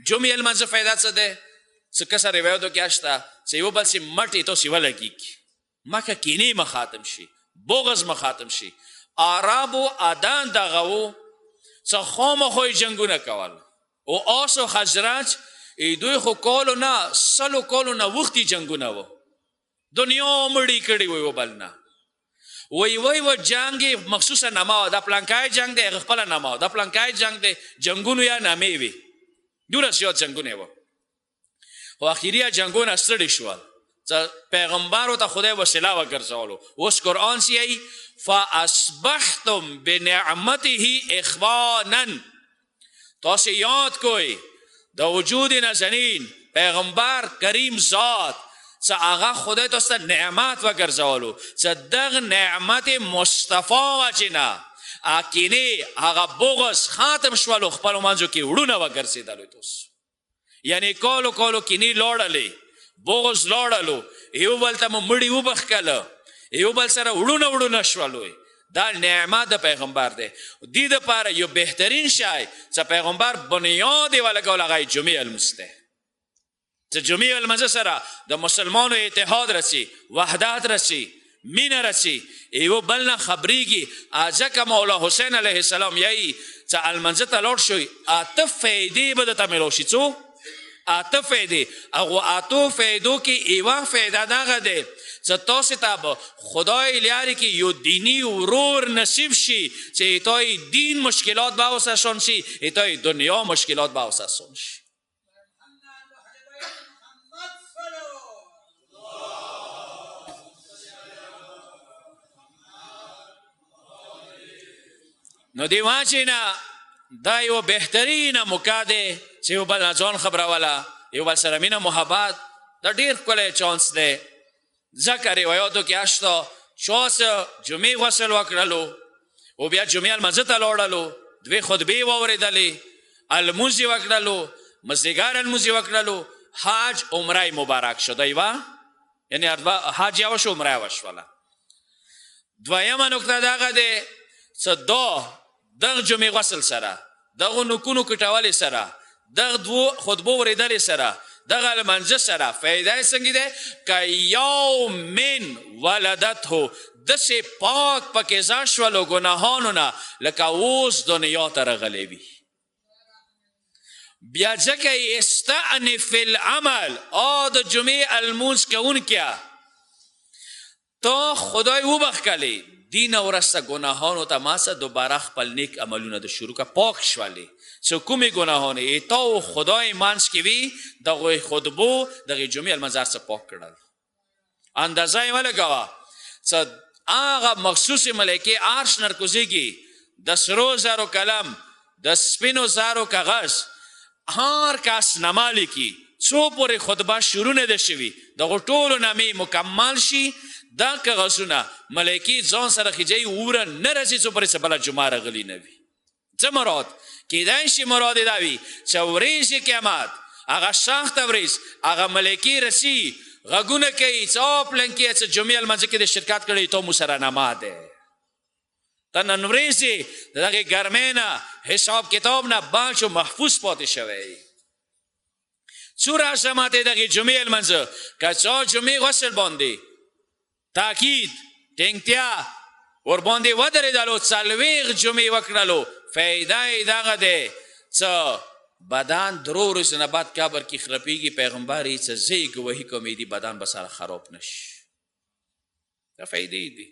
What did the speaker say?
جمعې لمانځه فایده څه ده؟ څه کسه روایتو کې اشته چې یو بل سي مټې ته سی ولګیږي، مکه کینې مخاتم شي، بغض مخاتم شي. عربو ادان دغه وو څه خامخا یې جنګونه کول، او اوس او خزرج دوی خو کولو نه سلو کولو نه وختي جنګونه وو، دنیا مړی کړي وي بل نه وی وی و جنگ مخصوصه نما دا پلانکای جنگ دی، هغه خپله نما دا پلانکای جنگ دی، جنگونو یا نامې وي، دومره زیات جنګونه وو. خو اخیری جنگونه ستړي شول، پیغمبرو ته خدای وسیله وګرځولو. اوس قرآن سی فاصبحتم بنعمته اخوانا، تاسو یاد کوئ د وجود نازنین پیغمبر کریم ذات چې هغه خدای تاسو ته نعمت وګرځولو، چې دغه نعمت مصطفی وجنه اکینه هغه بغض ختم شولو، خپل منځو کې وړونه وګرځېدلو تاسو، یعنی کولو کولو کینې لوړلې، بغض لوړلو، یو بل ته مو مړي وبخښله، یو بل سره وړونه وړونه شولو. دا نعمت د پیغمبر دی. دې دپاره یو بهترین شی چې پیغمبر بنیاد یې ولګول هغه یې جمعې لمونځ دی، چې جمعې لمانځه سره د مسلمانو اتحاد رسي، وحدت رسي، مینه رسي، یو بل نه خبرېږي. ځکه مولا حسین علیه السلام یایي چې لمانځه ته لاړ شئ اته فایدې به درته میلاو شي. څو؟ اته فایدې. هغو اتو فایدو کې یوه فایده دغه دی چې تاسو ته به خدای لیارې کې یو دیني ورور نصیب شي چې ایتای دین مشکلات به اوسه شون شي، ایتای دنیا مشکلات به اوسه شون شي. نو دی واچینا دا یو بهترینه موقع دی چې یو بل ځان خبروله، یو بل سره مینه محبت، دا ډېر ښکلی چانس دی. ځکه روایاتو کې اشته چا څه جمعې غسل وکړلو او بیا جمعې لمانځه ته لاړلو، دوې خطبې واورېدلې، لمونځ یې وکړلو، مازدیګر لمونځ یې وکړلو، حج عمره یې مبارک شو. دا یوه یعنی حج یوه شو، عمره یې وشوله. دویمه نکته دغه دی چې دا دغه جمعې غسل سره، دغه نکونو کټولې سره، دغه دوو خطبو اورېدلې سره، دغه لمانځه سره فایده یې څنګه ده؟ که یو من ولدته، داسې پاک پکیزه شولو ګناهانو نه لکه اوس دنیا ته راغلی وي. بیا ځکه یې استأنف العمل، او د جمعې لمونځ کوونکیه ته خدای وبخښلې، دین ورسته ګناهانو ته ما څه دوباره خپل نیک عملونه د شروع که پاک شولې، څه کومې ګناهانې یې تا او خدای منځ کې وي، دغه خطبو دغې جمعې لمانځه هر څه پاک کړل. اندازه یې ولګوه څه هغه مخصوصې ملایکې عرش نه راکوزېږي، د سرو زرو قلم، د سپینو زرو کاغذ، هر کس نامه لیکي، څو پورې خطبه شروع نه ده شوي دغو ټولو نامې مکمل شي، دا کاغذونه ملایکې ځان سره خیجوي، وره نه رسي څو پورې څه بله جمعه راغلي نه وي. څه مراد؟ کیدای شي مراد یې دا وي چې ورځ قیامت هغه سخته ورځ هغه ملایکې رسي، غږونه کوي چې او پلنکې څه جمعې لمانځه کې د شرکت کړی ته مو سره نامه ده، ته نن ورځې د دغې ګرمۍ نه حساب کتاب نه بچ او محفوظ پاتې شوی. څومره عظمت دی دغې جمعې لمانځه، که چا جمعې غسل باندې تاکید ټینګتیا ورباندې ودرېدلو، 40 جمعې وکړلو، فایده یې دغه دی چې بدن درو ورځو نه بعد قبر کې خرپېږي، پیغمبر یې څه زه یې ګواهي کوم دي بدن به سره خراب نه شي. دا فایدې دي.